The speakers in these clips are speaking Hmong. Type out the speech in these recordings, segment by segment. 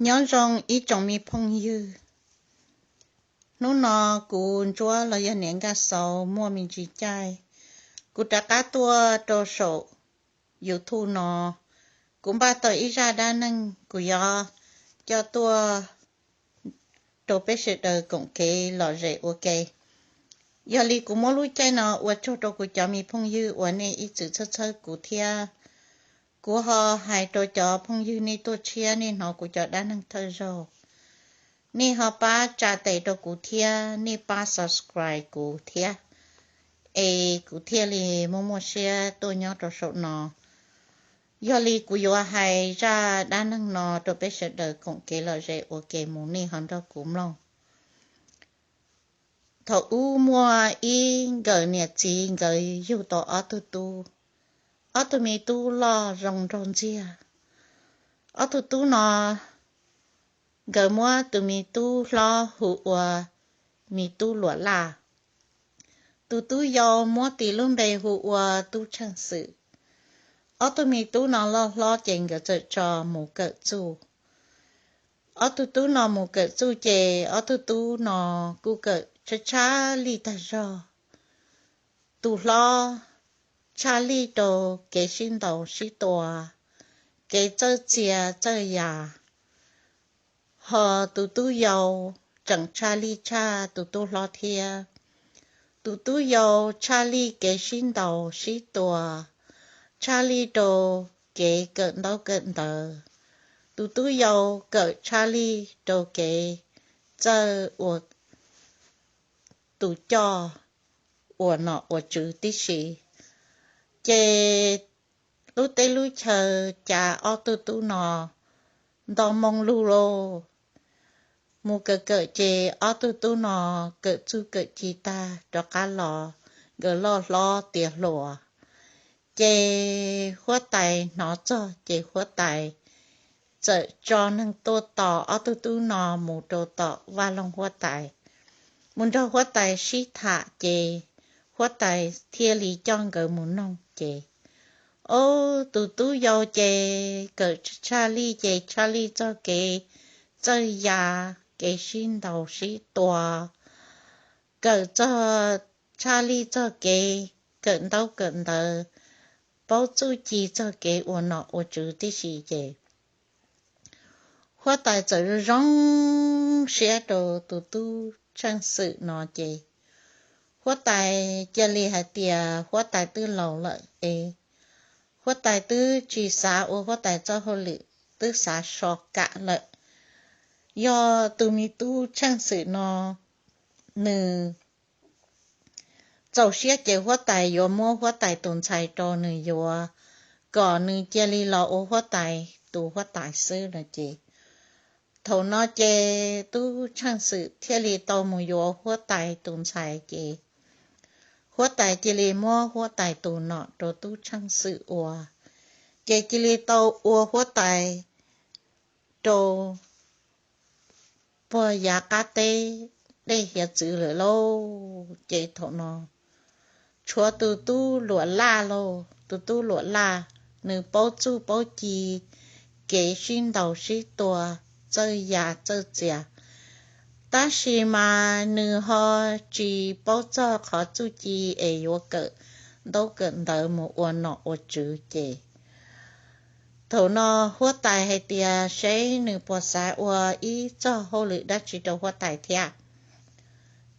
Nyob zoo ib tsoom me phooj ywg, hnub no kuv Ntsuab los yog niam Nkaj Xauv muaj me ntsis caij, kuv rov qab tuaj rau saum YouTube no, kuv npaj tau ib zaj dab neeg kuv yuav coj tuaj rau peb sawv daws koom kev lom zem ua ke. Yog li kuv muab lub caij no ua tsaug rau kuv cov me phooj ywg uas nej ib txwm txhawb txhawb kuv thiab. Kuv ho hais rau cov phooj ywg nej tuaj tshiab nej hnov kuv cov dab neeg thawj zaug, nej ho pab tsa tes rau kuv thiab nej pab subscribe kuv thiab, es kuv thiaj li muaj muaj siab tuaj nyob rau saum no. Yog li kuv yuav hais zaj dab neeg no rau peb sawv daws koom kev lom zem ua ke mus, nej ho nrog kuv mloog. Thaum ub muaj ib nkawm niam txiv, nkawd yug tau ob tug tub. Ob tug me tub loj zoo nraug ntxiag. Ob tug tub no, nkawd muab tus me tub hlob hu ua me tub Luam Laj, tus tub yau muab tis lub npe hu ua tub Tsheej Xwm. Ob tug me tub no loj hlob ces nkawd txawm tso mus kawm txuj. Ob tug tub no mus kawm txuj ces ob tug tub no kuj kawm tshaj tshaj lij tag zog. Tus hlob tshaj lij rau kev sib ntaus sib tua, kev txawj txia txawj yam, ho tus tub yau tseem tshaj lij tshaj tus tub hlob thiab. Tus tub yau tshaj lij kev sib ntaus sib tua, tshaj lij rau kev kawm ntaub kawm ntawv. Tus tub yau kawm tshaj lij rau kev txawj ua tus coj ua nom ua tswv tib si. Ces lub teb lub chaw cas ob tug tub no nto moo lug lauj. Mus kawm kawm ces ob tug tub no kawm txuj kawm ci tag rov qab los, nkawd loj hlob tiav hluas. Ces huab tais hnov txog ces huab tais txawm tso neeg tuaj tos ob tug tub no mus rau tom vaj loog huab tais, mus nrog huab tais sib tham ces huab tais thiaj li coj nkawd mus noog ces, ob tug tub yau ces kawm tshaj lij ces tshaj lij txog kev txawj ya, kev sib ntaus sib tua, kawm txog, tshaj lij txog kev kawm ntaub kawm ntawv, paub txuj ci txog kev ua nom ua tswv tib si ces huab tais txawm zoo zoo siab rau tus tub Tsheej Xwm no ces huab tais cia li hais tias huab tais twb laus lawm es huab tais twb tsis xav ua huab tais txoj hauj lwm, twb xav so kam lawm. Yog tus me tub Tsheej Xwm no nws txaus siab ces huab tais yuav muab huab tais tus ntxhais rau nws yuav, kom nws cia li los ua huab tais tus huab tais xwb no ces, thaum no ces tub Tsheej Xwm thiaj li tau mus yuav huab tais tus ntxhais ces huab tais cia li muab huab tais tus nom rau tub Tsheej Xwm ua, ces cia li tau ua huab tais rau puag yav qab teb dej hiav txwv lawm lauj. Ces thaum no tshuav tus tub Luam Laj lauj, tus tub Luam Laj, nws paub txuj paub ci, kev sib ntaus sib tua, txawj ya txawj txias, tab sis mas nws ho tsis paub txog qhov txuj ci es yuav kawm ntaub kawm ntawv mus ua nom ua tswv ces thaum no huab tais hais tias seb nws puas xav ua ib txoj hauj lwm dab tsi rau huab tais thiab.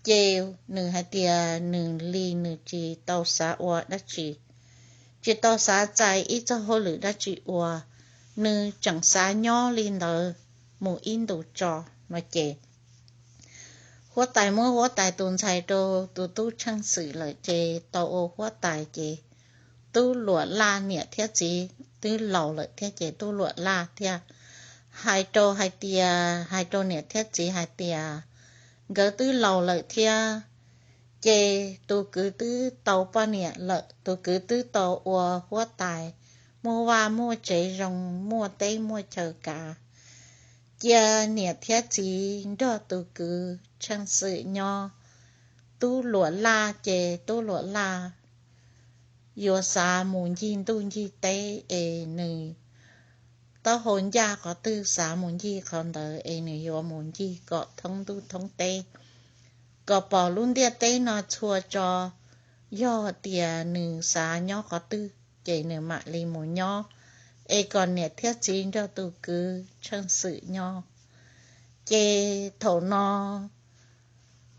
Ces nws hais tias nws li nws tsis tau xav ua dab tsi, tsis tau xav txais ib txoj hauj lwm dab tsi ua, nws tseem xav nyob li ntawd mus ib ntus tso no ces huab tais muab huab tais tus ntxhais rau tus tub Tsheej Xwm lawm ces tau ua huab tais ces tub Luam Laj niam thiab txiv twb laus lawm thiab ces tub Luam Laj thiaj hais rau hais tias, hais rau niam thiab txiv hais tias nkawd twb laus lawm thiab, ces tus kwv twb tau poj niam lawm, tus kwv twb tau ua huab tais, muaj vaj muaj tsev zoo, muaj teb muaj chaw kav. Cia niam thiab txiv nrog tus kwv Tsheej Xwm nyob, tub Luam Laj ces tub Luam Laj yuav xav mus ncig ntuj ncig teb es nws taub hau ncaj qhov twg xav mus ncig qhov ntawd es nws yuav mus ncig kom thoob ntuj thoob teb, kom pom lub ntiaj teb no txhua tso. Yog tias nws xav nyob qhov twg ces nws mam li mus nyob, es kom niam thiab txiv nrog tus kwv tsheej xwm nyob. Ces thaum no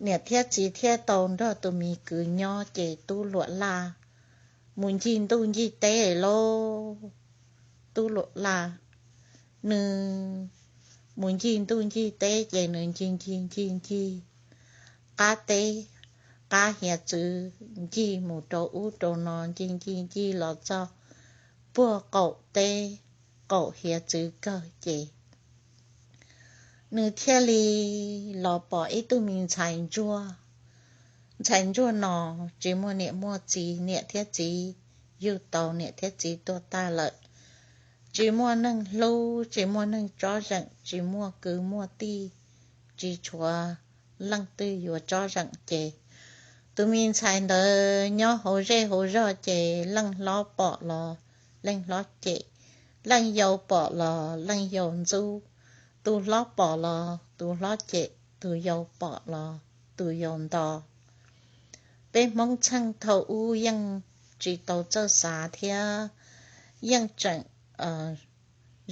niam thiab txiv thiaj tau nrog tus me kwv nyob, ces tub Luam Laj mus ncig ntuj ncig teb lauj. Tub Luam Laj nws mus ncig ntuj ncig teb ces nws ncig ncig ncig ncig qab teb qab hiav txwv, ncig mus rau ub rau no, ncig ncig ncig los txog puag qaum teb qaum hiav txwv kawg ces nws thiaj li los pom ib tug me ntxhais ntsuag. Ntxhais ntsuag no tsis muaj niam muaj txiv, niam thiab txiv yug tau niam thiab txiv tuag tag lawm, tsis muaj neeg hlub, tsis muaj neeg tsob zeem, tsis muaj kwv muaj tij, tsis tshuav leej twg yuav tsob zeem ces tus me ntxhais ntawd nyob hauv zej hauv zog ces leej hlob pom los leej hlob cem, leej yau pom los leej yau ntxub, tus hlob pom los tus hlob cem, tus yau pom los tus yau nto. Peb Hmoob txheej thaum ub yeej tsis tau txawj xav thiab, yeej tseem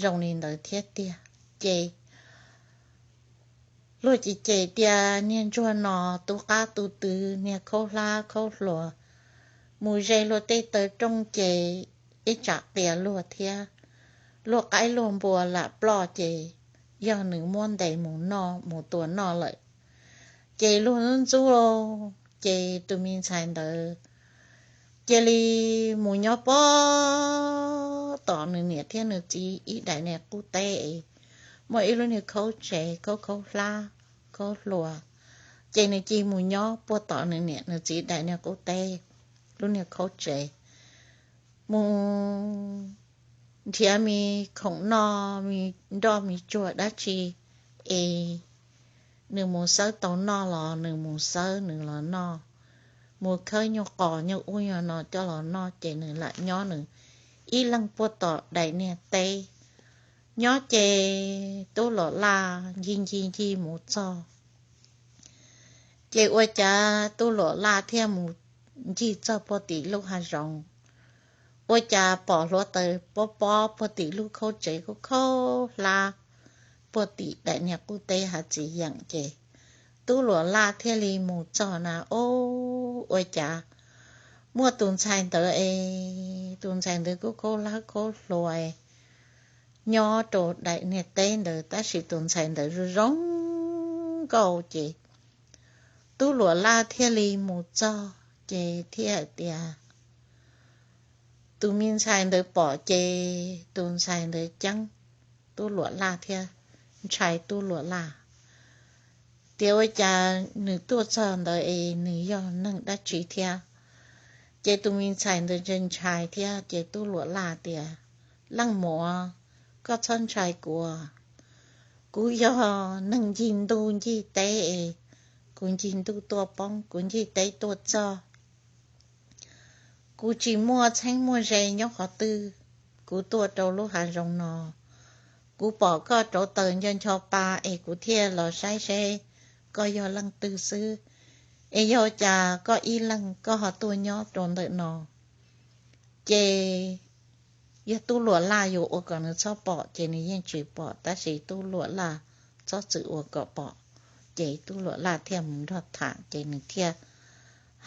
zoo li ntawd thiab tiag. Ces luag ces cem tias niag ntsuag no tu qab tu twv, niag khaub hlab khaub hluas, mus ze luag tej taw rooj ces ib tsam qias luag thiab, luag qaib luag npua lam ploj ces yog nws muab ntes mus noj mus tua noj lawm. Ces luag ntxub ntxub, ces tus me ntxhais ntawd cia li mus nyob pem tom nws niam thiab nws txiv ib daim niag qub teb, muaj ib lub niag khaub tsev khaub khaub hlab khaub hluas, ces nws cia mus nyob puag tom nws niam nws txiv daim niag qub teb, lub niag khaub tsev, mus nrhiav me khoom noj, me nroj me tsuag dab tsi es nws mus xawb tau noj los nws mus xawb nws los noj, mus khawb nyuag qos nyuag ub nyuag no coj los noj ces nws lam nyob nws ib leeg puag tom daim niag teb. Nyob ces tub Luam Laj ncig ncig ncig mus txog, ces ua cas tub Luam Laj thiaj mus ncig txog puag tim lub hav zoov, ua cas pom hluav taws pob pob puag tim lub khaub tsev khaub khaub hlab puag tim daim niag qub teb hav txiv yeem ces tub Luam Laj thiaj li mus txog na, o, ua cas muaj tus ntxhais ntawd es tus ntxhais ntawd kuj khaub hlab khaub hluas nyob rau daim niag teb ntawd tab sis tus ntxhais ntawd zoo zoo nkauj ces tub Luam Laj thiaj li mus txog ces thiaj hais tias tus me ntxhais ntawd pom ces tus ntxhais ntawd ceeb tub Luam Laj thiab ntshai tub Luam Laj tias ua cas nws tuaj txog ntawd es nws yog neeg dab tsi thiab. Ces tus me ntxhais ntawd ntshai ntshai thiab ces tub Luam Laj tias, Leej muam, koj txhob ntshai kuv, kuv yog neeg ncig ntuj ncig teb es kuv ncig ntuj tuaj poob, kuv ncig teb tuaj txog. Kuv tsis muaj txheeb muaj ze nyob qhov twg, kuv tuaj rau lub hav zoov no, kuv pom koj rauv taws nco ncho pa es kuv thiaj los saib seb koj yog leej twg xwb. Es yog cas koj ib leeg koj ho tuaj nyob rau ntawm no? Ces yog tub Luam Laj yuav ua kom nws txhob pom ces nws yeej tsis pom, tab sis tub Luam Laj txhob txwm ua kom pom. Ces tub Luam Laj thiaj mus nrog tham ces nws thiaj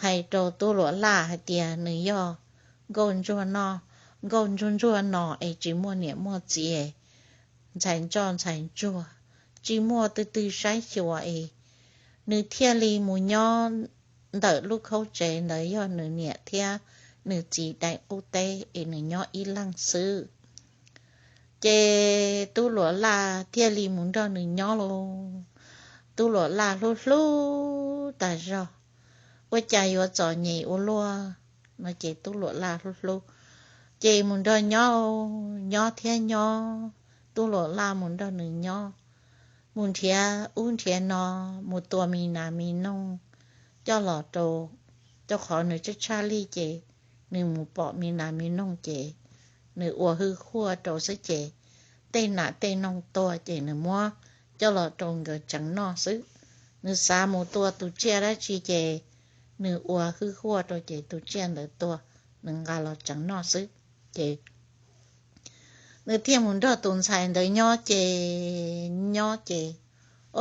hais rau tub Luam Laj hais tias nws yog nkauj ntsuag no, nkauj ntsuag ntsuag no es tsis muaj niam muaj txiv, ntxhais ntsoj ntxhais ntsuag, tsis muaj twg twg saib xyuas es nws thiaj li mus nyob ntawm lub khaub tsev ntawd, yog nws niam thiab nws txiv daim qub teb es nws nyob ib leeg xwb. Ces tub Luam Laj thiaj li mus nrog nws nyob lauj. Tub Luam Laj hlub hlub tas zog, ua cas yuav txom nyem ua luaj no ces tub Luam Laj hlub hlub, ces mus nrog nyob, nyob thiab nyob, tub Luam Laj mus nrog nws nyob, mus nrhiav ub nrhiav no, mus tua me nas me noog coj los rau, rau qhov nws tshaj tshaj lij ces nws mus pom me nas me noog ces nws ua hwj huaj rau xwb ces tej nas tej noog tuag ces nws muab coj los rau nkawd tseev noj xwb. Nws xav mus tua tus tsiaj dab tsi ces nws ua hwj huaj rau ces tus tsiaj ntawd tuag, nws nqa los tseev noj xwb. Ces nws thiaj mus nrog tus ntxhais ntawd nyob ces, nyob ces,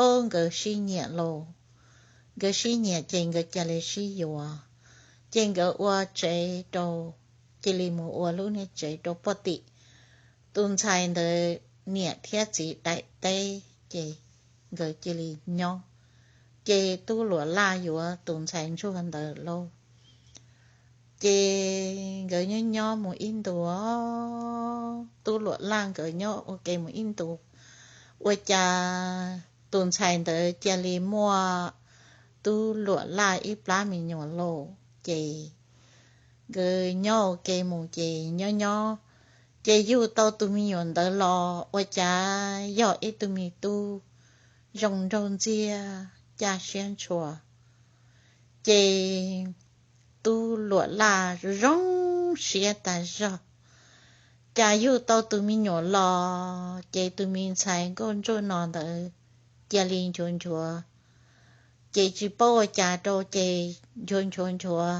o, nkawd sib nyiam lauj. Nkawd sib nyiam ces nkawd cia li sib yuav, ces nkawd ua tsev rau, cia li mus ua lub niag tsev rau poj tim. Tus ntxhais ntawd niam thiab txiv daim teb ces nkawd cia li nyob. Ces tub Luam Laj yuav tus ntxhais ntsuag ntawd lauj. Ces nkawd nyob nyob mus ib ntus, tub Luam Laj nkawd nyob ua ke mus ib ntus, ua cas tus ntxhais ntawd cia li muaj tub Luam Laj ib plab me nyuam lauj. Ces nkawd nyob ua ke mus ces nyob nyob, ces yug tau tus me nyuam ntawd los ua cas yog ib tug me tub zoo nraug ntxiag, caj siab ntshua. Ces tub Luam Laj zoo siab tas zog, cas yug tau tus me nyuam los ces tus me ntxhais nkauj ntsuag no ntawd cia li nchuav nchuav. Ces tsis paub ua cas rau ces nchuav nchuav nchuav,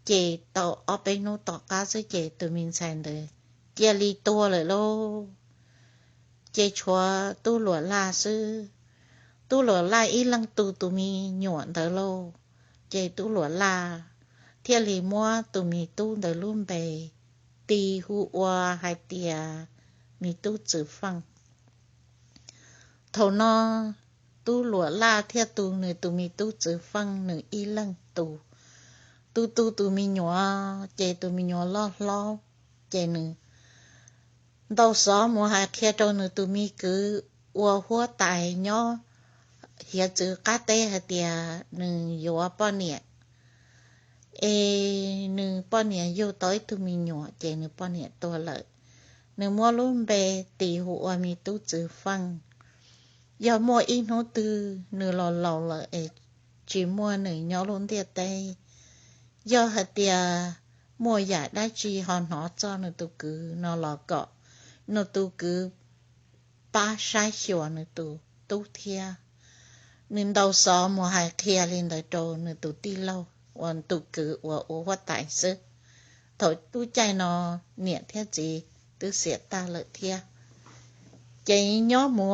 ces tau ob peb hnub tom qab xwb ces tus me ntxhais ntawd cia li tuag lawm lauj. Ces tshuav tub Luam Laj xwb. Tub Luam Laj ib leeg tu tus me nyuam ntawd lauj. Ces tub Luam Laj thiaj li muab tus me tub ntawd lub npe tis hu ua hais tias me tub Txwv Feej. Thaum no tub Luam Laj thiaj tu nws tus me tub Txwv Feej, nws ib leeg tu. Tu tu tus me nyuam ces tus me nyuam loj hlob, ces nws ntaus xov mus hais qhia rau nws tus me kwv ua huab tais nyob hiav txwv qab teb hais tias nws yuav poj niam, es nws poj niam yug tau ib tug me nyuam ces nws poj niam tuag lawm. Nws muab lub npe tis hu ua me tub Txwv Feej. Yog muaj ib hnub twg nws los laus lawm es tsis muaj nws nyob lub ntiaj teb, yog hais tias muaj yam dab tsi ho hnov txog nws tus kwv no los kom nws tus kwv pab saib xyuas nws tus tub thiab. Nws ntaus xov mus hais qhia li ntawd rau nws tus tij laug uas tus kwv uas ua huab tais xwb. Thaum lub caij no niam thiab txiv twb xiam tag lawm thiab. Ces nyob mus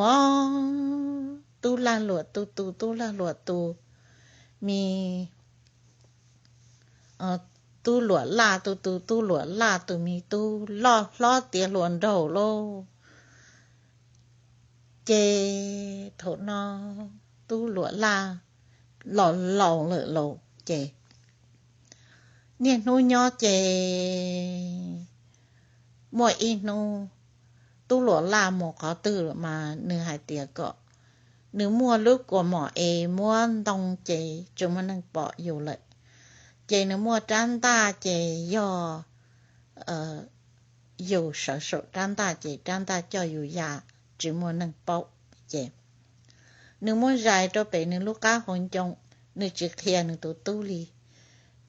tub lag luam tu tu tub lag luam tu, me tub Luam Laj tu tu tub Luam Laj tus me tub loj hlob tiav hluas nraug lauj. Ces thaum no tub Luam Laj los laus lawm lauj. Ces niaj hnub nyob ces muaj ib hnub tub Luam Laj mus qhov twg mas nws hais tias kom nws muaj lub kua mom es muab ntoo ces tsis muaj neeg pom yus lawm. Ces nws muaj rab ntaj ces yog yus sawv saum rab ntaj ces rab ntaj coj yus ya, tsis muaj neeg paub. Ces nws muab zais rau pem nws lub qab hauv ncoo, nws tsis qhia nws tus tub li.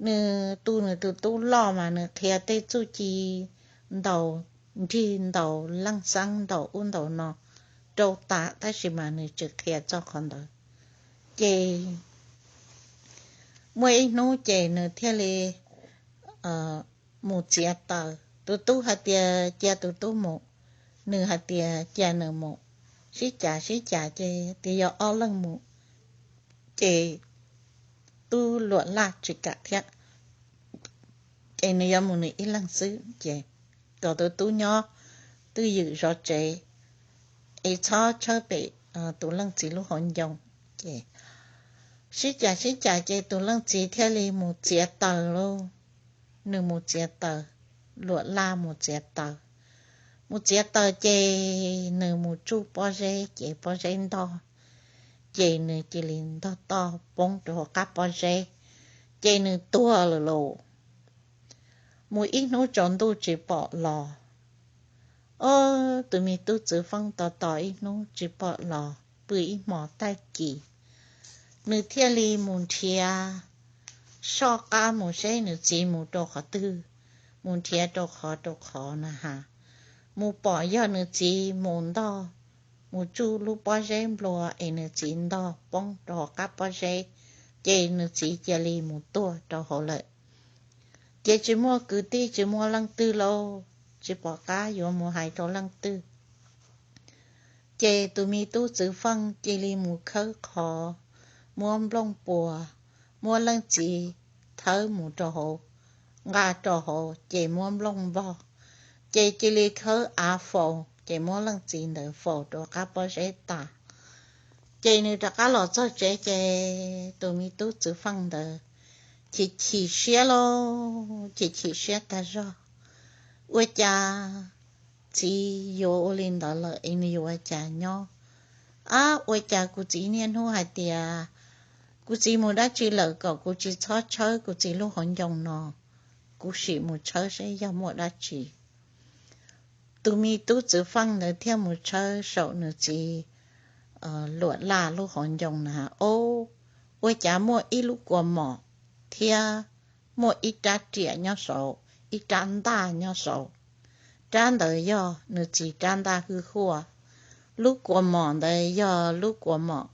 Nws tu nws tus tub loj mas nws qhia tej txuj ci ntaus nrig ntaus leej xeeb ntaus ub ntaus no rau tas, tab sis mas nws tsis qhia txog qhov ntawd. Ces muaj ib hnub ces nws thiaj li mus txiav taws. Tus tub hais tias cia tus tub mus, nws hais tias cia nws mus. Sib cav sib cav ces tias yog ob leeg mus, ces tub Luam Laj tsis kam thiab, ces nws yuav mus nws ib leeg xwb, ces kom tus tub nyob twj ywm zov tsev, es txhob tshawb pem tus leej txiv lub hauv ncoo. Ces sib cav sib cav ces tus leej txiv thiaj li mus txiav taws lauj. Nws mus txiav taws, Luam Laj mus txiav taws. Mus txiav taws ces nws mus tsuj pob zeb ces pob zeb ntog, ces nws cia li ntog toj poob rau hauv qab pob zeb, ces nws tuag lawm lauj. Mus ib hnub tsaus ntuj tsis pom los. Ob, tus me tub Txwv Feej tos tos ib hnub tsis pom los, pw ib hmos tag kis, nws thiaj li mus nrhiav, soj qab mus seb nws txiv mus rau qhov twg, mus nrhiav rau qhov rau qhov na has. mus pom yog nws txiv mus ntog, mus tsuj lub pob zeb nplua es nws txiv ntog poob rau hauv qab pob zeb, ces nws txiv cia li mus tuag rau hauv lawm. Ces tsis muaj kwv tij tsis muaj leej twg lauj, tsis pom qab yuav mus hais rau leej twg. Ces tus me tub Txwv Feej cia li mus khawb qhov, muab nplooj puas, muab leej txiv thawb mus rau hauv, nqa rau hauv ces muab nplooj npog, ces cia li khawb av faus ces muab leej txiv ntawd faus rau qab pob zeb tas. Ces nws rov qab los txog tsev ces tus me tub Txwv Feej ntawd chim chim siab lauj, chim chim siab tag zog. Ua cas txiv yuav ua li ntawd lawm es nws yuav ua cas nyob? Ab, ua cas kuv txiv niaj hnub hais tias kuv txiv mus dab tsi lawm kom kuv tsis txhob tshawb kuv txiv lub hauv ncoo no, kuv sim mus tshawb seb yog muaj dab tsi. Tus me tub Txwv Feej ntawd thiaj mus tshawb saum nws txiv luam laj lub hauv ncoo na, o, ua cas muaj ib lub kua mom thiab muaj ib rab riam nyob saud, ib rab ntaj nyob saud. Rab ntawd yog nws txiv rab ntaj hwj huaj, lub kua mom ntawd yog lub kua mom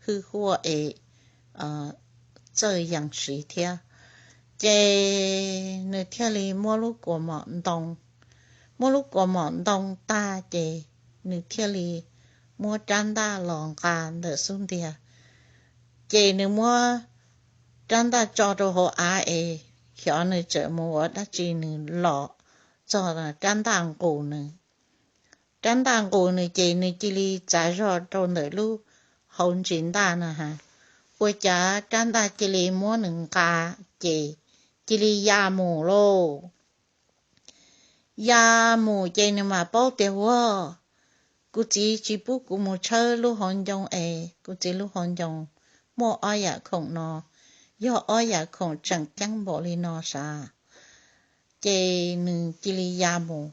hwj huaj es txawj yees siv thiab. Ces nws thiaj li muab lub kua mom ntoo, muab lub kua mom ntoo tag ces nws thiaj li muab rab ntaj los nqa ntawm xub ntiag. Ces nws muab rab ntaj tso rau hauv av es xyov nws tseem mus ua dab tsi nws los txog rab ntaj nqus nws. Rab ntaj nqus nws ces nws cia li txav zog rau ntawm lub hauv ntsis ntaj na has, ua cas rab ntaj cia li muab nws nqa ces cia li ya mus lauj. Ya mus ces nws mam paub tias, ua, kuv txiv tsis pub kuv mus tshawb lub hauv ncoo es kuv txiv lub hauv ncoo muaj ob yam khoom no, yog ob yam khoom tseem ceeb npaum li no sav. Ces nws cia li ya mus,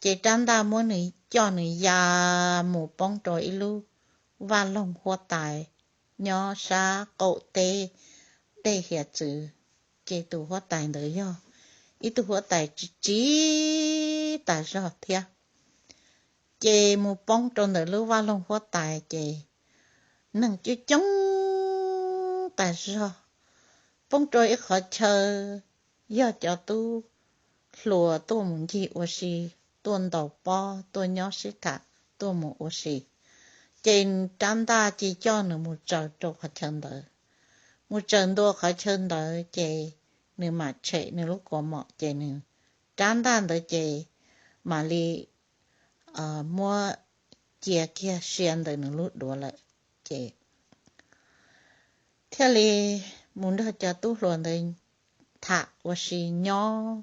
ces rab ntaj muab nws coj nws ya mus poob rau ib lub vaj loog huab tais nyob sab qaum teb dej hiav txwv. Ces tus huab tais ntawd yog ib tug huab tais tsiv tsiv tas zog thiab. Ces mus poob rau ntawm lub vaj loog huab tais ces neeg coob coob tas zog, poob rau ib qhov chaw yog cov tub hluas tuaj mus ncig ua si, tuaj ntaus pob, tuaj nyob sib tham, tuaj mus ua si. Ces rab ntaj ces coj nws mus tsaws rau qhov chaw ntawd. Mus tsaws ntua qhov chaw ntawd ces nws mam tshem nws lub kua mom ces nws, rab ntaj ntawd ces mam li muab cia kiag sia ntawm nws lub duav lawm. Ces thiaj li mus nrog cov tub hluas ntawd tham ua si nyob,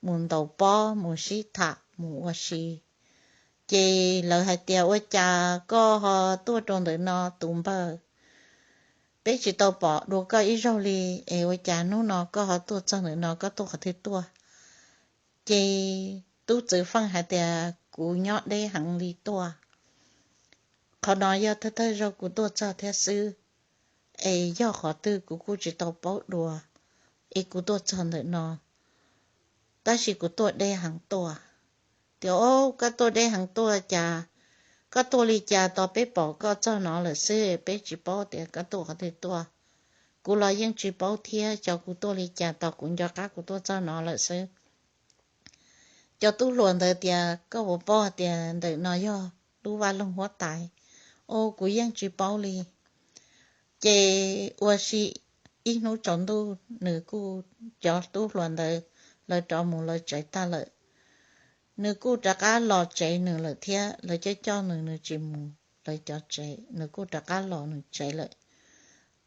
mus ntaus pob mus sib tham mus ua si. Ces lawv hais tias, ua cas koj ho tuaj rau ntawm no tus npawg? Peb tsis tau pom dua koj ib zaug li, es ua cas hnub no koj ho tuaj txog ntawm no, koj tuaj qhov twg tuaj? Ces tub Txwv Feej hais tias, kuv nyob deb heev li tuaj, qhov no yog thawj thawj zaug kuv tuaj txog thiab xwb, es yog qhov twg kuv kuj tsis tau paub dua, es kuv tuaj txog ntawm no, tab sis kuv tuaj deb heev tuaj. Tias, o, koj tuaj deb heev tuaj cas? Koj tuaj li cas tos peb pom koj txog no lawm xwb, peb tsis paub tias koj tuaj qhov twg tuaj. Kuv los yeej tsis paub thiab, xyov kuv tuaj li cas tos kuv nco qab kuv tuaj txog no lawm xwb. Cov tub hluas ntawd tias, koj puas paub tias ntawm no yog lub vaj loog huab tais? O, kuv yeej tsis paub li. Ces ua si ib hnub tsaus ntuj nws kuj, cov tub hluas ntawd lawv rov mus lawv tsev tag lawm. Nws kuj rov qab los tsev nws lawm thiab, lawv coj coj nws nws tsis mus lawv cov tsev, nws kuj rov qab los nws tsev lawm.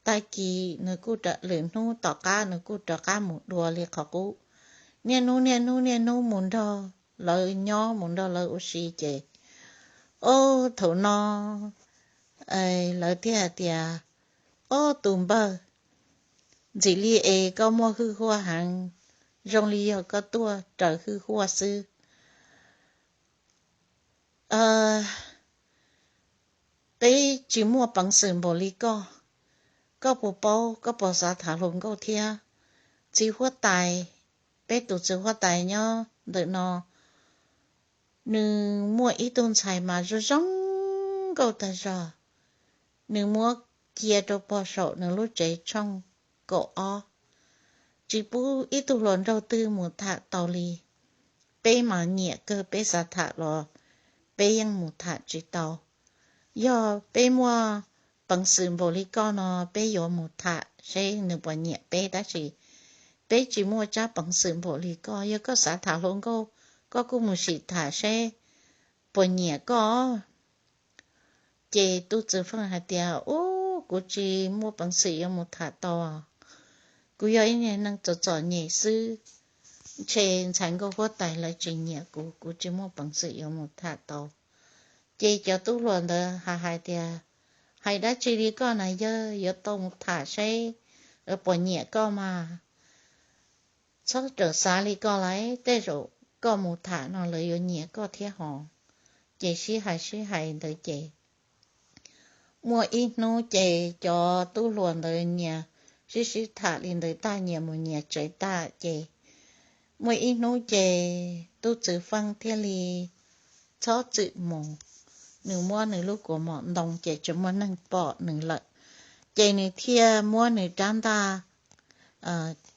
Tag kis nws kuj, lwm hnub tom qab nws kuj rov qab mus dua li qhov qub. Niaj hnub niaj hnub niaj hnub mus nrog lawv nyob mus nrog lawv ua si ces, o, thaum no lawv thiaj hais tias, o, tus npawg, ntxim li es koj muaj hwj huaj heev, zoo li yog koj tuaj raws hwj huaj xwb. Peb tsis muaj peev xwm npaum li koj. Koj puas paub, koj puas xav tham hluas nkauj thiab? Txiv huab tais, peb tus txiv huab tais nyob ntawm no Nws muaj ib tug ntxhais mas zoo zoo nkauj tag zog, nws muab cia rau pog saum nws lub tsev tshooj kaum ob, tsis pub ib tug hluas nraug twg mus tham tau li. Peb mas nyiam kawg, peb xav tham los peb yeej mus tham tsis tau. Yog peb muaj peev xwm npaum li koj no, peb yuav mus tham seb nws puas nyiam peb, tab sis peb tsis muaj tsab peev xwm npaum li koj. Yog koj xav tham hluas nkauj, koj kuj mus sim tham seb puas nyiam koj. Ces tub Txwv Feej hais tias, Ub, kuv tsis muaj peev xwm yuav mus tham tau. Kuv yog ib niag neeg txom txom nyem xwb, ntshe ntxhais nkauj huab tais lawv tsis nyiam kuv, kuv tsis muaj peev xwm yuav mus tham tau. Ces cov tub hluas ntawd hais tias, Hais dab tsi li koj na yawg, yuav tau mus tham seb puas nyiam koj mas. Txhob rawm xav li koj lawm, tej zaum koj mus tham no lawv yuav nyiam koj thiab hos. Ces sib hais sib hais ntawd ces muaj ib hnub ces cov tub hluas ntawd nyias sib sib tham li ntawd tag, nyias mus nyias tsev tag ces muaj ib hnub ces tub Txwv Feej thiaj li txhob txwm mus, nws muab nws lub kua mom ntoo ces tsis muaj neeg pom nws lawm. Ces nws thiaj muab nws rab ntaj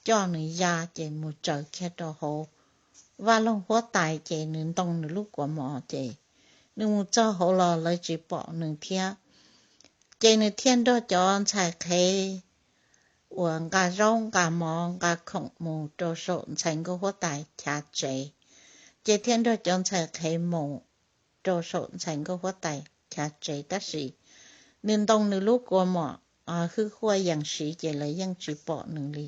coj nws ya ces mus tsaws kiag rau hauv vaj loog huab tais ces nws ntoo nws lub kua mom ces nws mus txog hauv los lawv tsis pom nws thiab. Ces nws thiaj nrog cov ntxhais qhev uas nqa zaub nqa mov nqa khoom mus rau saum ntxhais nkauj huab tais chav tsev. Ces thiaj nrog cov ntxhais qhev mus rau saum ntxhais nkauj huab tais chav tsev, tab sis nws ntoo nws lub kua mom hwj huaj yees siv ces lawv yeej tsis pom nws li.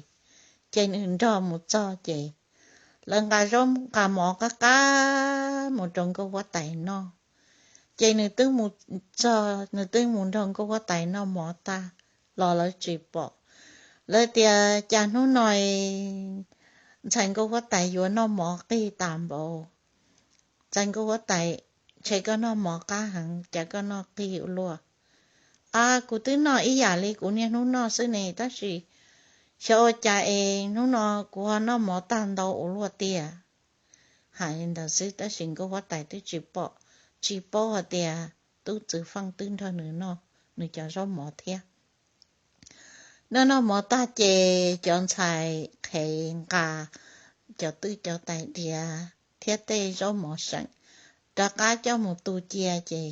Ces nws nrog mus txog ces lawv nqa zaub nqa mov qab qab mus rau nkauj huab tais noj. Ces nws twb mus txog, nws twb mus nrog nkauj huab tais noj mov tag los lawv tsis pom. Lawv tias, Cas hnub no ntxhais nkauj huab tais yuav noj mov qig tas npaum? Ntxhais nkauj huab tais, ntshe koj noj mov qab heev, cas koj noj qig ua luaj? A, kuv twb noj ib yam li kuv niaj hnub noj xwb ne, tab sis xyov ua cas es hnub no kuv ho noj mov tag ntau ua luaj tiag. Hais li ntawd xwb tab sis nkauj huab tais twb tsis pom, tsis paub hais tias tub Txwv Feej twb nrog nws noj nws cov zaub mov thiab. Noj noj mov tag ces cov ntxhais qhev nqa cov twj cov tais diav thiab tej zaub mov seem rov qab coj mus tu cia ces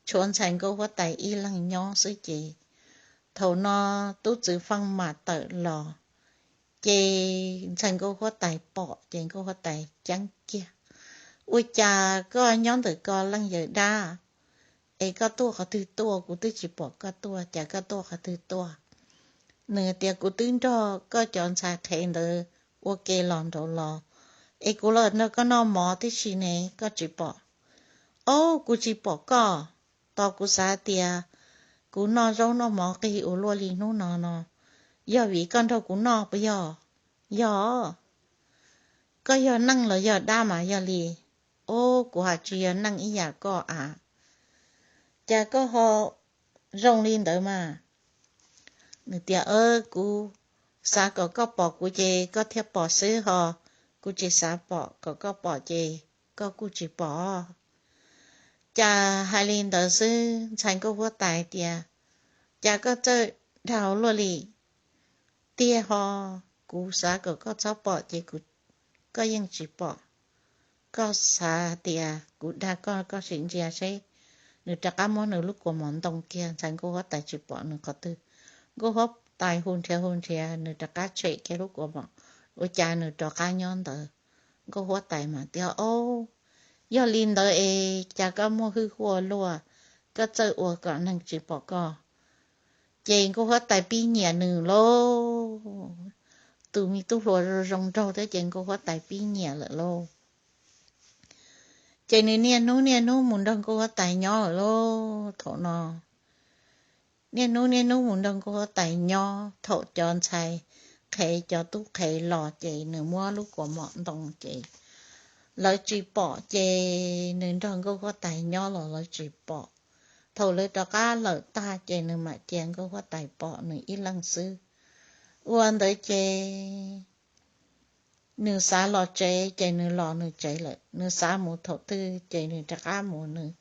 tshuav ntxhais nkauj huab tais ib leeg nyob xwb ces thaum no tub Txwv Feej mam tawm los. Ces ntxhais nkauj huab tais pom ces nkauj huab tais ceeb kiag, Ua cas koj nyob ntawm ko leej yawm dab, es koj tuaj qhov twg tuaj? Kuv twb tsis pom koj tuaj, cas koj tuaj qhov twg tuaj? Nws tias, Kuv twb nrog koj cov ntxhais qhev ntawd ua ke los nraud los, es kuv los nrog koj noj mov tib si ne, koj tsis pom? Ob, kuv tsis pom koj. Tos kuv xav tias kuv noj zaub noj mov qig ua luaj li hnub no no, yog vim koj nrog kuv noj puas yog? Yog. Koj yog neeg los yog dab mas yog li? Ob, kuv hais tsis yog neeg ib yam koj a. Cas koj ho zoo li ntawd mas? Nws tias, Kuv xav kom koj pom kuv ces koj thiaj pom xwb ho, kuv tsis xav pom kom koj pom ces koj kuj tsis pom. Cas hais li ntawd xwb ntxhais nkauj huab tais tias, Cas koj txawj dag luaj li? Tiag ho, kuv xav kom koj txhob pom ces koj yeej tsis pom. Koj xav tias kuv dag koj, koj sim ntsia seb. Nws rov qab muab nws lub kua mom ntoo kiag, ntxhais nkauj huab tais tsis pom nws qhov twg. Nkauj huab tais hu nrhiav hu nrhiav, nws rov qab tshem kiag lub kua mom, ua cas nws rov qab nyob ntawd. Nkauj huab tais mas tias, Ob, yog li ntawd es cas koj muaj hwj huaj luaj, koj txawj ua kom neeg tsis pom koj. Ces nkauj huab tais pib nyiam nws lauj. Tus me tub hluas zoo zoo nraug thiab ces nkauj huab tais pib nyiam lawm lauj. Ces nws niaj hnub niaj hnub mus nrog nkauj huab tais nyob lawm lauj. Thaum no niaj hnub niaj hnub mus nrog nkauj huab tais nyob, thaum cov ntxhais qhev cov tub qhev los ces nws muab lub kua mom ntoo ces lawv tsis pom, ces nws nrog nkauj huab tais nyob los lawv tsis pom. Thaum lawv rov qab lawm tag ces nws mam cia nkauj huab tais pom nws ib leeg xwb. Ua ntawd ces nws xav los tsev ces nws los nws tsev lawm, nws xav mus thaum twg ces nws rov qab mus nws.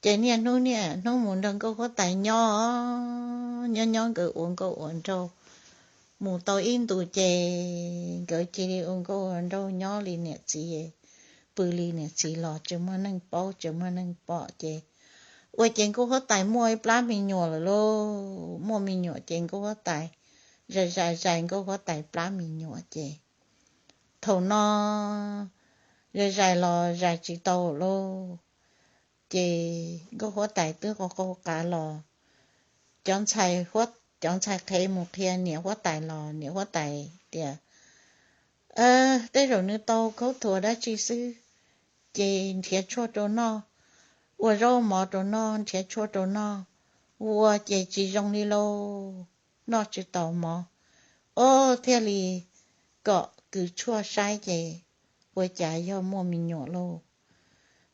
Ces niaj hnub niaj hnub mus nrog Nkauj Huab Tais nyob, nyob nyob nkawd ua nkauj ua nraug. Mus tau ib ntus ces nkawd cia li ua nkauj ua nraug nyob li niam txiv, pw li niam txiv los tsis muaj neeg paub tsis muaj neeg pom ces ua ces Nkauj Huab Tais muaj ib plab me nyuam lawm lauj. Muaj me nyuam ces Nkauj Huab Tais zais zais zais Nkauj Huab Tais plab me nyuam ces thaum no zais zais los zais tsis tau lauj. Ces Nkauj Huab Tais twb qau qau qav los, cov ntxhais, cov ntxhais qhev mus qhia niam Huab Tais los niam Huab Tais tias, Tej zaum nws tau khaub thuas dab tsi xwb, ces nrhiav tshuaj rau noj, ua zaub mov rau noj, nrhiav tshuaj rau noj, ua ces tsis zoo li lauj, noj tsis tau mov. Ob, thiaj li kom kws tshuaj saib ces ua cas yog muaj me nyuam lauj.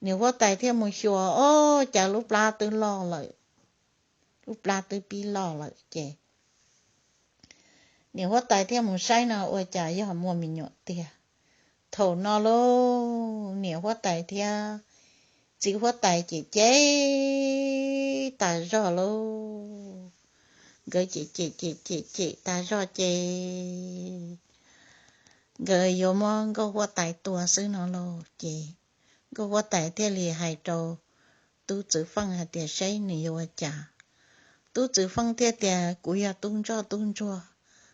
Niam Huab Tais thiaj mus xyuas, ob, cas lub plab twb loj lawm, lub plab twb pib loj lawm ces niam Huab Tais thiaj mus saib no ua cas yog muaj me nyuam tiag. Thaum no lauj, niam Huab Tais thiab txiv Huab Tais cem cem tas zog lauj. Nkawd cem cem cem cem cem tas zog ces nkawd yuav muab Nkauj Huab Tais tua xwb no lauj. Ces Nkauj Huab Tais thiaj li hais rau Tub Txwv Feej hais tias seb nws yuav ua cas. Tub Txwv Feej thiaj tias, Kuv yog tub ntsoj tub ntsuag,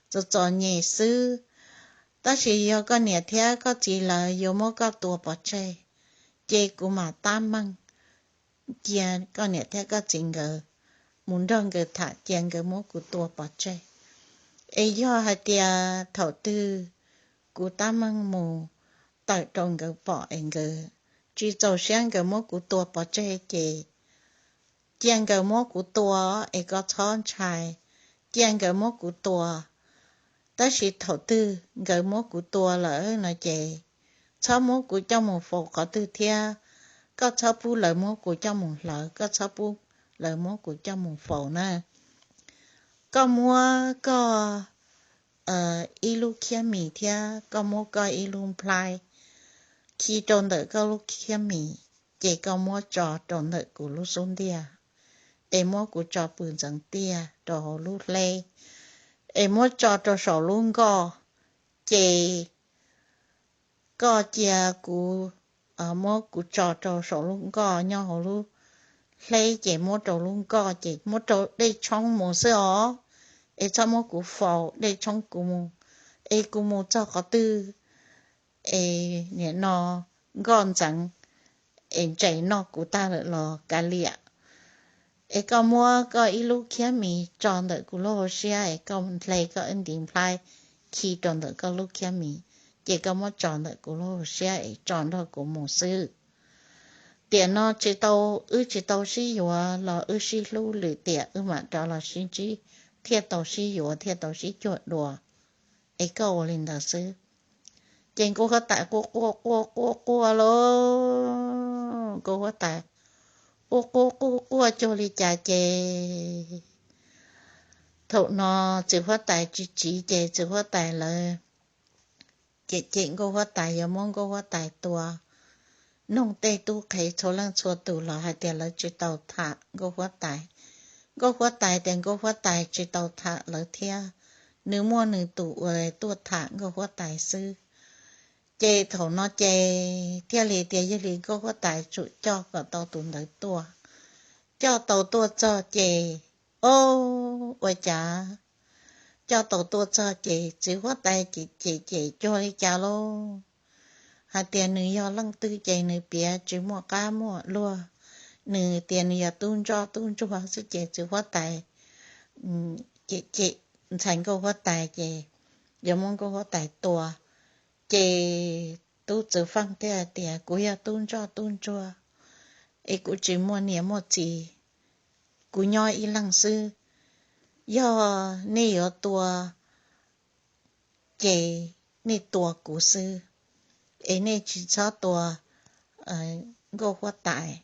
txom txom nyem xwb, tab sis yog koj niam thiab koj txiv lawv yuav muab koj tua pov tseg, ces kuv mam tab meeg cia koj niam thiab koj txiv nkawd mus nrog nkawd tham cia nkawd muab kuv tua pov tseg. Es yog hais tias thaum twg kuv tab meeg mus tawm rau nkawd pom es nkawd tsis txaus siab nkawd muab kuv tua pov tseg ces cia nkawd muab kuv tua es koj txhob ntshai, cia nkawd muab kuv tua. Tab sis thaum twg nkawd muab kuv tua lawm no ces txhob muab kuv coj mus faus qhov twg thiab, koj txhob pub lawv muab kuv coj mus hlawv, koj txhob pub lawv muab kuv coj mus faus na. Koj muab koj ib lub khiab mis thiab koj muab koj ib lub nplhaib khi rau ntawm koj lub khiab mis, ces koj muab tso rau ntawm kuv lub xub ntiag, es muab kuv tso pw ntxeev tiaj rau hauv lub hleb, es muab tso rau saum lub nkoj, ces koj cia kuv, muab kuv tso rau saum lub nkoj nyob hauv lub hleb, ces muab rau lub nkoj ces muab rau dej tshoob mus xwb os, es txhob muab kuv faus, dej tshoob kuv mus, es kuv mus txog qhov twg es nim no nkoj ntxeev es ntses noj kuv tag lawm los kav liam. Es koj muab koj ib lub khiab mis tso ntawm kuv lub hauv siab es koj hle koj ib ntiv nplhaib khi rau ntawm koj lub khiab mis, ces koj muab tso ntawm kuv lub hauv siab es tso nrog kuv mus xwb. Tiam no tsis tau, wb tsis tau sib yuav los wb sib hlub lwm tiam wb mam rov los sib ntsib thiaj tau sib yuav thiaj tau sib cuag dua. Es koj ua li ntawd xwb. Ces Nkauj Huab Tais quaj quaj quaj quaj quaj lauj, Nkauj Huab Tais quaj quaj quaj quaj cuag li cas ces thaum no txiv Huab Tais tsis tsiv ces txiv Huab Tais lawv cem cem Nkauj Huab Tais yuav muab Nkauj Huab Tais tua. Noog tej tub qhe txhua leej txhua tus los hais tias lawv tsis tau tham Nkauj Huab Tais. Nkauj Huab Tais tias Nkauj Huab Tais tsis tau tham lawv thiab, nws muaj nws tus uas tuaj tham Nkauj Huab Tais xwb. Ces thaum no ces thiaj li tias yog li Nkauj Huab Tais tsum coj kom tau tus ntawd tuaj. Coj tau tuaj txog ces, o, ua cas coj tau tuaj txog ces txiv Huab Tais cem cem cem cuag li cas lauj, hais tias nws yog leej twg ces nws piav tsis muaj qab muaj luag, nws tias nws yog tub ntsoj tub ntsuag xwb ces txiv Huab Tais cem cem ntxhais Nkauj Huab Tais ces yuav muab Nkauj Huab Tais tua. Ces Tub Txwv Feej thiaj tias kuv yog tub ntsoj tub ntsuag es kuv tsis muaj niam muaj txiv, kuv nyob ib leeg xwb. Yog nej yuav tua ces nej tua kuv xwb, es nej tsis txhob tua Nkauj Huab Tais,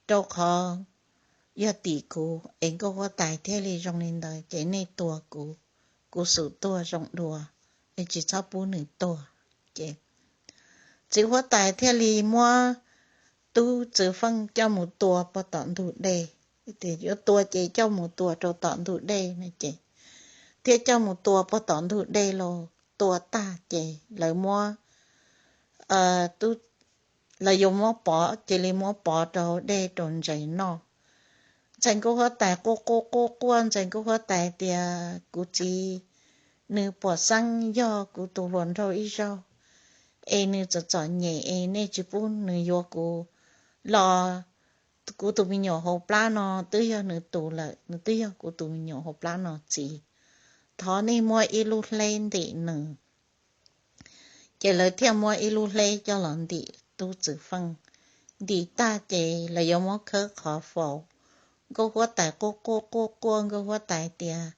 rau qhov yog tim kuv es Nkauj Huab Tais thiaj li zoo li ntawd ces nej tua kuv, kuv xum tuag zoo dua, es tsis txhob pub nws tuag. Ces txiv huab tais thiaj li muab tub Txwv Feej coj mus tua pog tom ntug dej. Yuav tua ces coj mus tua rau tom ntug dej no ces thiaj coj mus tua pog tom ntug dej los tua tag ces lawv muab, lawv yuav muab pov, cia li muab pov rau dej rau ntses noj. Ntxhais nkauj huab tais quaj quaj quaj quaj, ntxhais nkauj huab tais tias, Kuv txiv, nws puas xeeb yog kuv tus hluas nraug ib zaug, es nws txom txom nyem es nej tsis pub nws yuav kuv los, kuv tus me nyuam hauv plab no twb yog nws tus lawm, nws twb yog kuv tus me nyuam hauv plab no txiv. Thov nej muab ib lub hleb ntim nws. Ces lawv thiaj muab ib lub hleb coj los ntim tub Txwv Feej. Ntim tag ces lawv yuav muab khawb qhov faus. Nkauj huab tais quaj quaj quaj quaj, nkauj huab tais tias,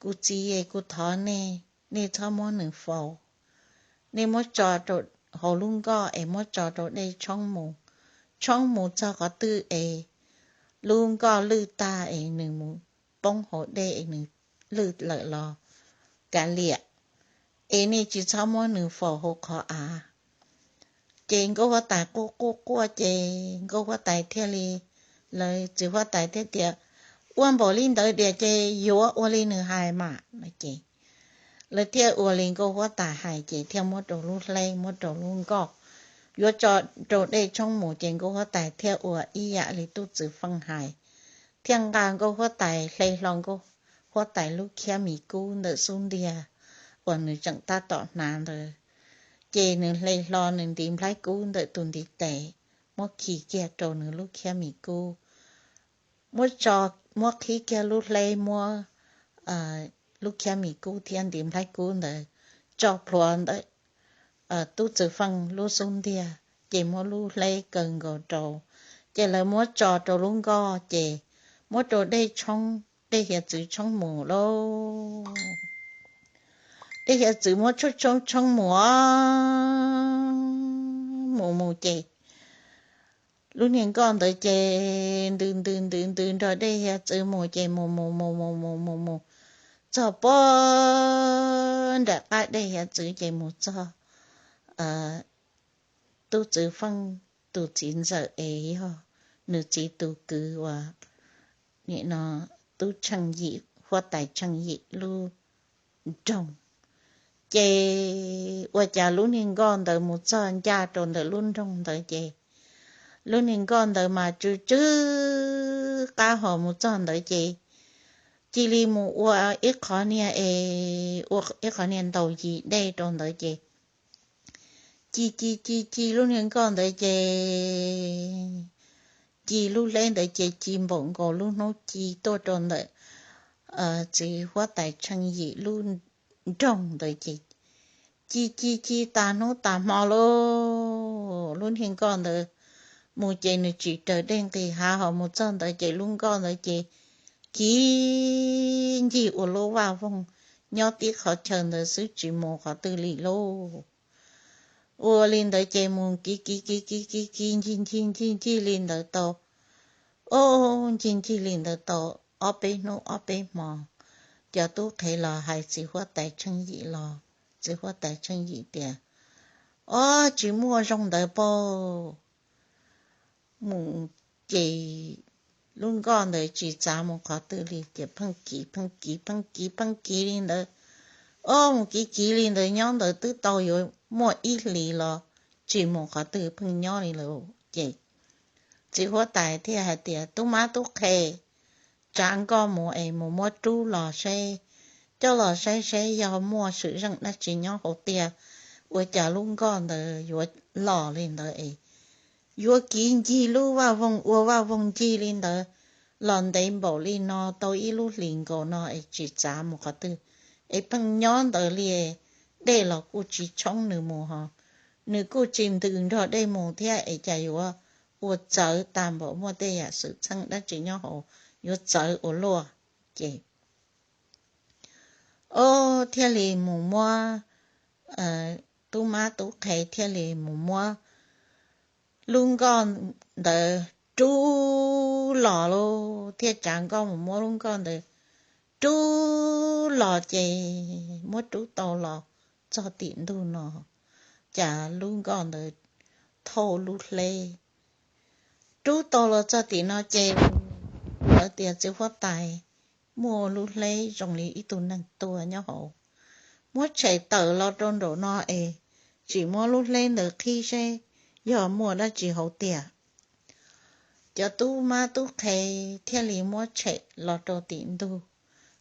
Kuv txiv es, kuv thov nej, nej txhob muab nws faus. Nej muab tso rau hauv lub nkoj es muab tso rau dej tshoob mus. Tshoob mus txog qhov twg es lub nkoj lwj tag es nws mus poob hauv dej es nws lwj lawm los kav liam, es nej tsis txhob muab nws faus hauv qhov av. Ces nkauj huab tais quaj quaj quaj ces nkauj huab tais thiaj li, lawv txiv huab tais thiaj tias, Ua npaum li ntawd tiag ces yuav ua li nws hais mas no ces lawv thiaj ua li nkauj huab tais hais ces thiaj muab rau lub hleb, muab rau lub nkoj, yuav tso rau dej tshoob mus ces nkauj huab tais thiaj ua ib yam li tub Txwv Feej hais, thiaj nqa nkauj huab tais, hle hlo nkauj huab tais lub khiab mis kub ntawm xub ntiag uas nws tseem tab tom hnav ntawd, ces nws hle hlo nws ntiv nplhaib kub ntawm tus ntiv tes, muab khi kiag rau nws lub khiab mis kub, muab tso, muab qhib kiag lub hleb, muab lub khiab mis kub thiab ntiv nplhaib kub ntawd tso plhuav ntawm tub Txwv Feej lub xub ntiag, ces muab lub hleb kaw nkaus rau, ces lawv muab tso rau lub nkoj ces muab rau dej tshoob, dej hiav txwv tshoob mus lauj. Dej hiav txwv muab tshoob tshoob tshoob mus, mus mus ces lub niag nkoj ntawd ces ntws ntws ntws ntws nrog dej hiav txwv mus ces mus mus mus mus mus mus mus txog pem nram qab dej hiav txwv ces mus txog tub Txwv Feej tus txiv ntxawm es yog nws txiv tus kwv uas nim no tub Tsheej Yim, huab tais Tsheej Yim lub nroog. Ces ua cas lub niag nkoj ntawd mus txog ncaj rau ntawm lub nroog ntawd ces lub niag nkoj ntawd mas tsw tsw qab hos mus txog ntawd ces cia li mus ua ib qhov niag es, ua ib qhov niag ntaus yim dej rau ntawd ces ci ci ci ci lub niag nkoj ntawd ces ci lub hleb ntawd ces ci npaum nkaus lub hnub ci tuaj rau ntawm txiv huab tais Tsheej Yim lub nroog ntawd ces ci ci ci tas hnub tas hmo lauj. Lub niag nkoj ntawd mus ces nws tsis raws dej nqis hav hos mus txog ntawd ces lub nkoj ntawd ces kiv ncig ua lub vaj voog nyob tib qhov chaw ntawd xwb tsis mus qhov twg li lauj. Ua li ntawd ces mus kiv kiv kiv kiv kiv kiv ncig ncig ncig ncig li ntawd tau, o, ncig ncig li ntawd tau ob peb hnub ob peb hmo, cov tub qhe los hais txiv huab tais Tsheej Yim los, txiv huab tais Tsheej Yim tias, Ob, tsis muaj zoo ntawd pab. Mus ces lub nkoj ntawd tsis txav mus qhov twg li ces pheej kiv pheej kiv pheej kiv pheej kiv li ntawd. Ob, mus kiv kiv li ntawd nyob ntawd twb tau yuav muaj ib hlis los tsis mus qhov twg, pheej nyob li lawm ces txiv huab tais thiaj hais tias, Tub mab tub qhe, tsav nkoj mus es mus muab rub los seb, coj los saib seb yog muaj swm zeej dab tsi nyob hauv tiag, ua cas lub nkoj ntawd yuav los li ntawd es yuav kiv ncig lub vaj voog ua vaj voog ncig li ntawd los ntev npaum li no tau ib lub hlis nkaus no es tsis txav mus qhov twg, es pheej nyob ntawd li, dej los kuj tsis tshoob nws mus hos, nws kuj tsis ntws nrog dej mus thiab es cas yuav ua txawv tag npaum, muaj tej yam xwm txheej dab tsi nyob hauv yuav txawv ua luaj. Ces ob, thiaj li mus muab, tub mab tub qhe thiaj li mus muab lub nkoj ntawd rub los lauj, thiaj tsav nkoj mus muab lub nkoj ntawd rub los ces muab rub tau los txog tim ntug no cas lub nkoj ntawd thauj lub hleb rub tau los txog tim no ces lawv tias txiv huab tais muaj lub hleb zoo li ib tug neeg tuag nyob hauv. Muab tshem tawm los rau nraum no es tsim muab lub hleb ntawd qhib seb yog muaj dab tsi hauv tiag. Cov tub mab tub qhe thiaj li muab tshem los rau tim ntug,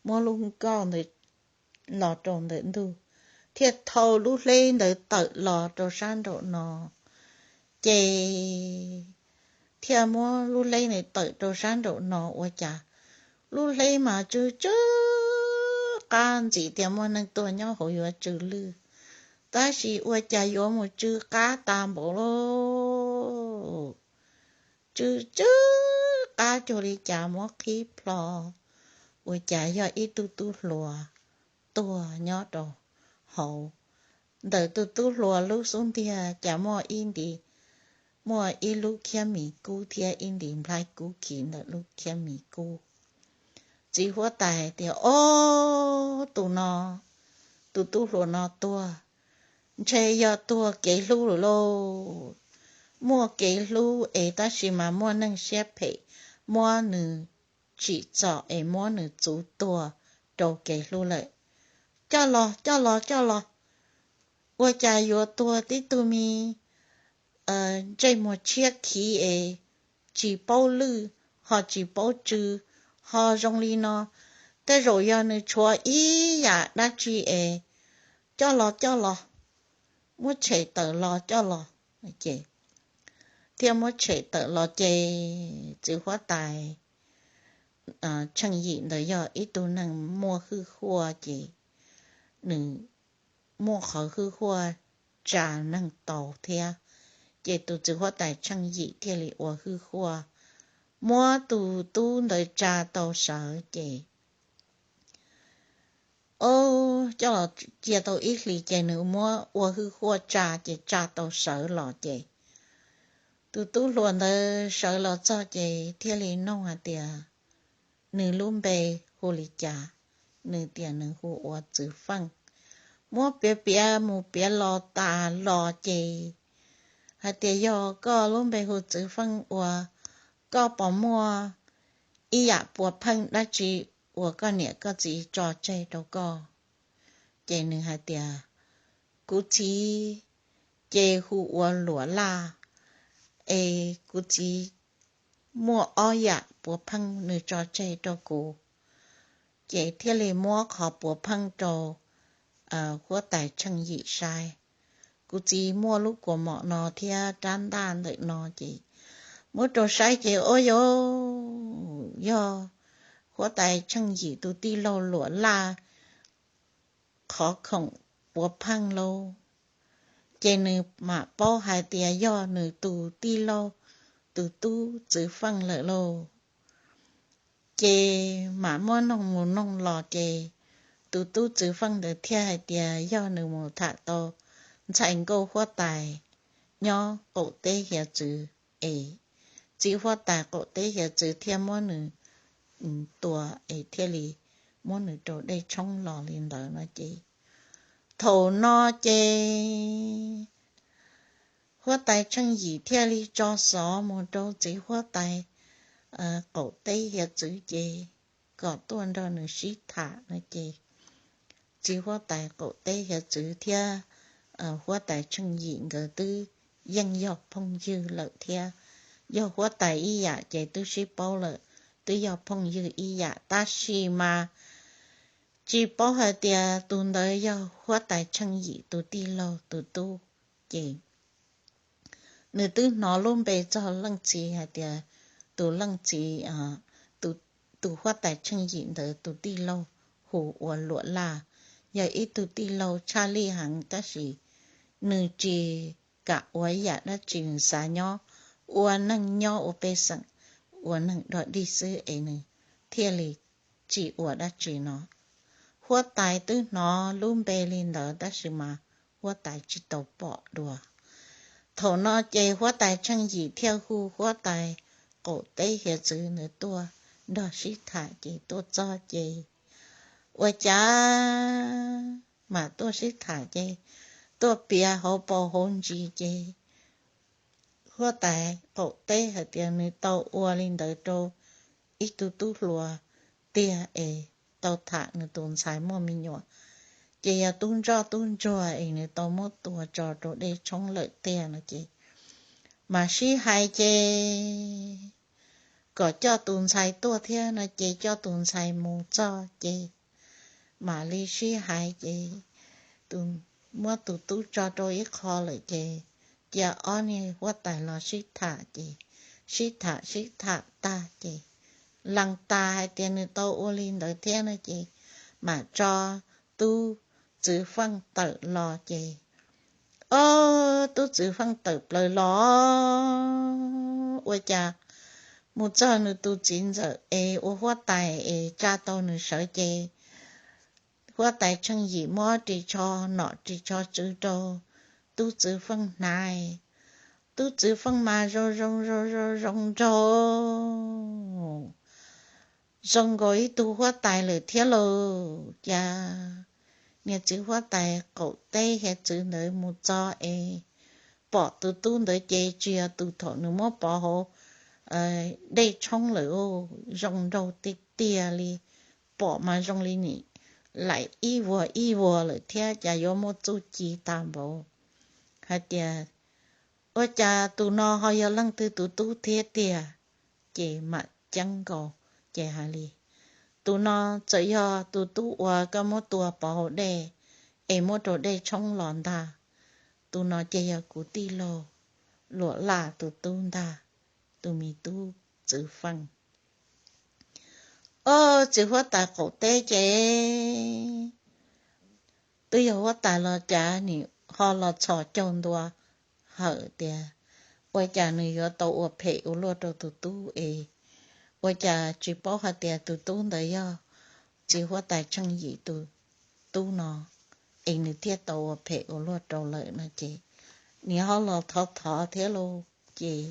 muab lub nkoj ntawd los rau ntawm ntug, thiaj thau lub hleb ntawd tawm los rau sab nraum no. Ces thiaj muab lub hleb ntawd tawm rau sab nraum no ua cas lub hleb mas tsw tsw qab, ntxim tias muaj neeg tuag nyob hauv yuav tsw lwj, tab sis ua cas yuav mus tsw qab tas npaum li, tsw tsw qab cuag li cas muab qhib plho, ua cas yog ib tug tub hluas tuag nyob rau hauv. Ntawm tus tub hluas lub xub ntiag cas muaj ib nti, muaj ib lub khiab mis kub thiab ib nti nplhaib kub khi ntawm lub khiab mis kub. Txiv huab tais tias, Ob, tus no, tus tub hluas no tuag, ntshe yog tuag kev hlub lawm lauj. Muaj kev hlub es tab sis mas muaj neeg siab phem muab nws tsim txom es muab nws txuv tuag rau kev hlub lawm. Coj los, coj los, coj los. Ua cas yuav tuag tib tug me ntsej muag tshiab khiv es tsis paub lwj, ho tsis paub tsw, ho zoo li no, tej zaum yog nws tshuav ib yam dab tsi es, coj los, coj los, muab tshem tawm los coj los. Ces thiaj muab tshem tawm los ces txiv huab tais Tsheej Yim ntawd yog ib tug neeg muaj hwj huaj ces nws muaj qhov hwj huaj tsa neeg tau thiab. Ces tus txiv huab tais Tsheej Yim thiaj li ua hwj huaj muab tus tub ntawd tsa tau sawv ces o, coj los cia tau ib hlis ces nws muab ua hwj huaj tsa ces tsa tau sawv los ces tus tub hluas ntawd sawv los txog ces thiaj li noog hais tias nws lub npe hu li cas. Nws tias nws hu ua Txwv Feej. Muab piav piav mus piav los tas los ces hais tias, Yog koj lub npe hu Txwv Feej uas koj puas muaj ib yam puas pheej dab tsi uas koj niam koj txiv tso tseg rau koj? Ces nws hais tias, Kuv txiv ces hu ua Luam Laj, es kuv txiv muaj ob yam puas pheej nws tso tseg rau kuv. Ces thiaj li muab qhov puas pheej rau huab tais Tsheej Yim saib. Kuv txiv muaj lub kua mom no thiab rab ntaj ntawm no ces muab rau saib ces, o, yog huab tais Tsheej Yim tus tij laug Luam Laj qhov khoom puav pheej lauj. Ces nws mam paub hais tias yog nws tus tij laug tus tub Txwv Feej lawm lauj. Ces mam muab noog mus noog los ces tus tub Txwv Feej ntawd thiaj hais tias yog nws mus tham tau ntxhais nkauj huab tais nyob qaum teb hiav txwv es txiv huab tais qaum teb hiav txwv thiaj muab nws tua es thiaj li muab nws rau dej tshoob los li ntawd no ces thaum no ces huab tais Tsheej Yim thiaj li tso xov mus rau txiv huab tais qaum teb hiav txwv ces kom tuaj nrog nws sib tham no ces txiv huab tais qaum teb hiav txwv thiab huab tais Tsheej Yim nkawd twb yeej yog phooj ywg lawm thiab. Yog huab tais ib yam ces twb sib paub lawm, twb yog phooj ywg ib yam tab sis mas tsis paub hais tias tus ntawd yog huab tais Tsheej Yim tus tij laug tus tub. Ces nws twb hnov lub npe txog leej txiv hais tias tus leej txiv, tus huab tais Tsheej Yim ntawd tus tij laug hu ua Luam Laj, yog ib tug tij laug tshaj lij heev tab sis nws tsis kam ua ib yam dab tsi, nws xav nyob ua neeg nyob ua pej xeem, ua neeg dog dig xwb es nws thiaj li tsis ua dab tsi no. Huab tais twb hnov lub npe li ntawd tab sis mas huab tais tsis tau pom dua. Thaum no ces huab tais Tsheej Yim thiaj hu huab tais qaum teb hiav txwv ntawd tuaj nrog sib tham ces tuaj txog ces ua cas mam tuaj sib tham ces tuaj piav hauv paus hauv ntsis ces huab tais qaum teb hais tias nws tau ua li ntawd rau ib tug tub hluas tiag es tau tham nws tus ntxhais muaj me nyuam, ces yog tub ntsoj tub ntsuag es nws tau muab tua tso rau dej tshoob lawm tiag no ces, mas sib hais ces kom coj tus ntxhais tuaj thiab no ces coj tus ntxhais mus txog ces mam li sib hais ces muab tus tub tso rau ib qho lawm ces cia ob niag huab tais los sib tham ces sib tham sib tham tag ces lees tas hais tias nws tau ua li ntawd thiab no ces mam tso tub Txwv Feej tawm los ces, ob tub Txwv Feej tawm plaws los ua cas mus txog nws tus txiv ntxawm es ua huab tais es tsa tau nws sawv ces huab tais Tsheej Yim muab ris tsho nom ris tsho tswv rau tub Txwv Feej hnav. Tub Txwv Feej mas zoo zoo zoo zoo zoo nraug zoo nkaus ib tug huab tais lawm thiab lauj. Cas niag txiv huab tais qaum teb hiav txwv ntawd mus txog es pom tus tub ntawd ces tsis yog tus thaum nws muab pov hauv dej tshoob lawm, zoo nraug tiag tiag li, pom mas zoo li nim laim ib vuag ib vuag lawm thiab cas yuav muaj txuj ci tag npaum hais tias ua cas tus no ho yog leej twg tus tub thiab tiag. Ces mam ceeb nkaus ces hais li, tus no txawm yog tus tub uas koj muab tua pov hauv dej es muab rau dej tshoob los ntag, tus no ces yog kuv tij laug Luam Laj tus tub ntag, tus me tub Txwv Feej. Ob txiv huab tais qaum teb ces twb yog huab tais los cas nim ho los txhos caug ntua hawm tias ua cas nws yuav tau ua phem ua luaj rau tus tub es ua cas tsis paub hais tias tus tub ntawd yog txiv huab tais Tsheej Yim tus tub no es nws thiaj tau ua phem ua luaj rau lawm no ces nim ho los thov thov thiab lauj. Ces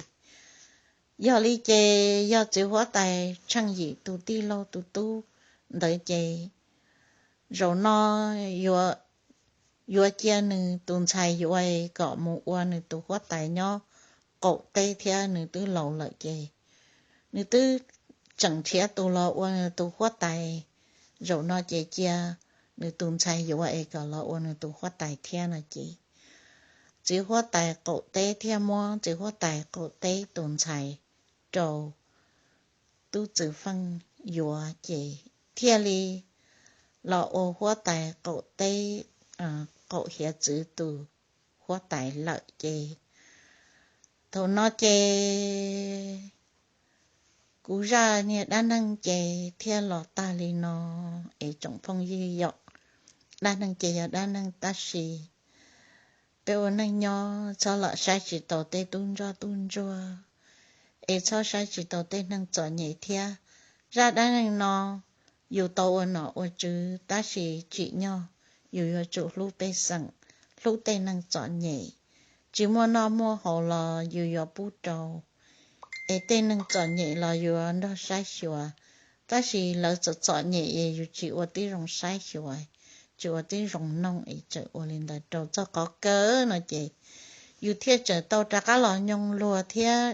yog li ces yog txiv huab tais Tsheej Yim tus tij laug tus tub ntawd ces zaum no yuav cia nws tus ntxhais yuav kom mus ua nws tus huab tais nyob qaum teb thiab nws twb laus lawm ces nws twb tseem nrhiav tus los ua nws tus huab tais. Zaum no ces cia nws tus ntxhais yuav es kom los ua nws tus huab tais thiab no ces txiv huab tais qaum teb thiaj muab txiv huab tais qaum teb tus ntxhais rau tub Txwv Feej yuav ces thiaj li los ua huab tais qaum teb, qaum hiav txwv tus huab tais lawm ces thaum no ces kuv zaj niag dab neeg ces thiaj los tag li no es tsoom phooj ywg yom. Dab neeg ces yog dab neeg tab sis peb ua neej nyob txhob los saib tsis taus tej tub ntsoj tub ntsuag es txhob saib tsis taus tej neeg txom nyem thiab. Zaj dab neeg no yus tau ua nom ua tswv tab sis tsim nyog yus yuav tsum hlub pej xeem, hlub tej neeg txom nyem. Tsis muaj noj muaj haus los yus yuav pub rau, es tej neeg txom nyem los yus yuav nrog saib xyuas. Tab sis lawv txom txom nyem es yus tsis ua tib zoo saib xyuas, tsis ua tib zoo noog es tseem ua li ntawd rau txog qhov kawg no ces yus thiaj tseem tau rov qab los nyoog luag thiab.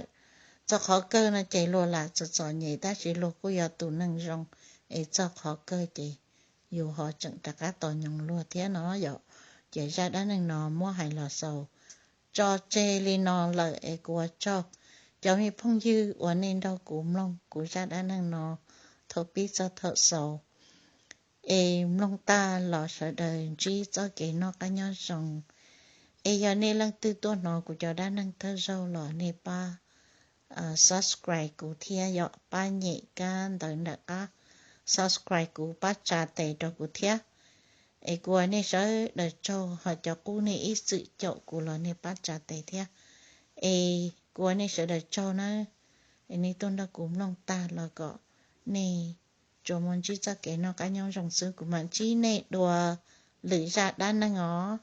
Txog qhov kawg no ces luag lam txom txom nyem tab sis luag kuj yog tus neeg zoo es txog qhov kawg ces yus ho tseem rov qab tau nyoog luag thiab no yom. Ces zaj dab neeg no muab hais los xaus tso tseg li no lawm es kuv ua tsaug cov me phooj ywg uas nej nrog kuv mloog kuv zaj dab neeg no thaum pib txog thaum xaus. Es mloog tag los sawv daws ntsib txoj kev noj qab nyob zoo. Es yog nej leej twg tuaj hnov kuv cov dab neeg thawj zaug los nej pab subscribe kuv thiab yom, pab nyem kab ntawv nram qab subscribe kuv pab tsa tes rau kuv thiab. Es kuv ua nej sawv daws tsaug, ho cov qub nej ib txwm caum kuv los nej pab tsa tes thiab. Es kuv ua nej sawv daws tsaug nawb. Es nej tuaj nrog kuv mloog tag los kom nej tsuas muaj ntsib txoj kev noj qab nyob zoo xwb, kuv mam ntsib nej dua lwm zaj dab neeg os.